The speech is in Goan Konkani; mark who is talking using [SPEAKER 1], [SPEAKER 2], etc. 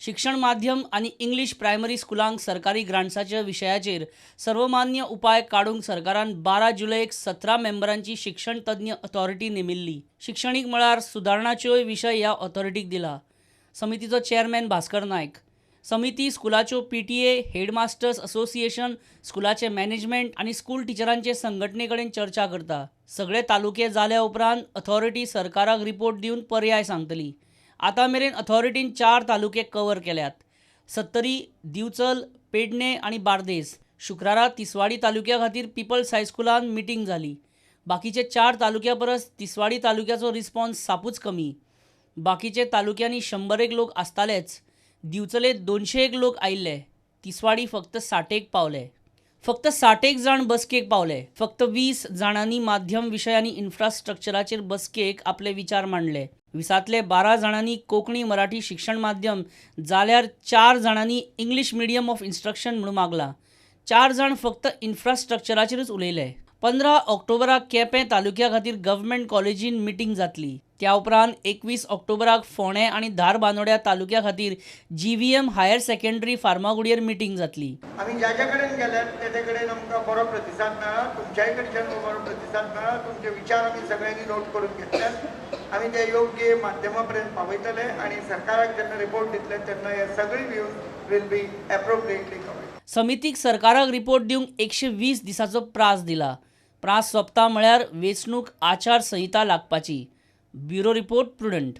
[SPEAKER 1] शिक्षण माध्यम आनी इंग्लीश प्रायमरी स्कुलांक सरकारी ग्रांट्साच्या विशयाचेर सर्वमान्य उपाय काडूंक सरकारान 12 जुलयक 17 मेंबरांची शिक्षण तज्ञ ऑथॉरिटी नेमिल्ली. शिक्षणीक मळार सुदारणाच्योय विशय ह्या ऑथॉरिटीक दिला. समितीचो चेअरमॅन भास्कर नायक. समिती स्कुलाच्यो पीटीए, हेडमास्टर्स असोसिएशन, स्कुलाचे मॅनेजमेंट आनी स्कूल टिचरांचे संघटने कडेन चर्चा करता. सगळे तालुके जाल्या उपरांत अथॉरिटी सरकाराक रिपोर्ट दिवन पर्याय सांगतली. आतां मेरेन अथॉरिटीन चार तालुके कव्हर केल्यात: सत्तरी, दिवचल, पेडणे आनी बार्देस. शुक्रारा तिसवाडी तालुक्या खातीर पिपल्स हायस्कुलांत मिटींग जाली. बाकीचे चार तालुक्या परस तिसवाडी तालुक्याचो रिस्पॉन्स सापूच कमी. बाकीचे तालुक्यांनी शंबरेक लोक आसतालेच. दिवचले 200 एक लोक आयिल्ले. तिसवाडी फक्त साठेक पावले. फक्त साठेक जाण बसकेक पावले. फक्त 20 जाणांनी माध्यम विशय आनी इन्फ्रास्ट्रक्चराचेर बसकेक आपले विचार मांडले. 20तले 12 जाणांनी कोंकणी मराठी शिक्षण माध्यम, जाल्यार चार जाणांनी इंग्लीश मिडियम ऑफ इन्स्ट्रक्शन म्हणून मागलां. चार जाण फक्त इन्फ्रास्ट्रक्चराचेरूच उलयले. 15 ऑक्टोबराक केपें तालुक्या खातीर गव्हर्मेंट कॉलेजीन मिटींग जातली. त्या उपरांत 21 ऑक्टोबराक फोंडें आनी धारबांदोड्या तालुक्या खातीर जीव्हीएम हायर सेकंडरी फार्मागुडयेर मिटींग जातली.
[SPEAKER 2] आमी ज्या ज्या कडेन गेल्यात ते कडेन आमकां बरो प्रतिसाद मेळ्ळा. तुमच्याय कडच्यान बरो प्रतिसाद मेळ्ळा. तुमचे विचार आमी सगळ्यांनी नोट करून घेतल्यात. आमी ते योग्य माध्यमा पर्यंत पावयतले आनी सरकाराक जेन्ना रिपोर्ट दितले तेन्ना हे सगळे views will be appropriately covered.
[SPEAKER 1] समितीक सरकाराक रिपोर्ट दिवंक 120 दिसाचो प्रास दिला. प्रास सोंपता म्हळ्यार वेंचणूक आचार संहिता लागपाची. Bureau report, Prudent.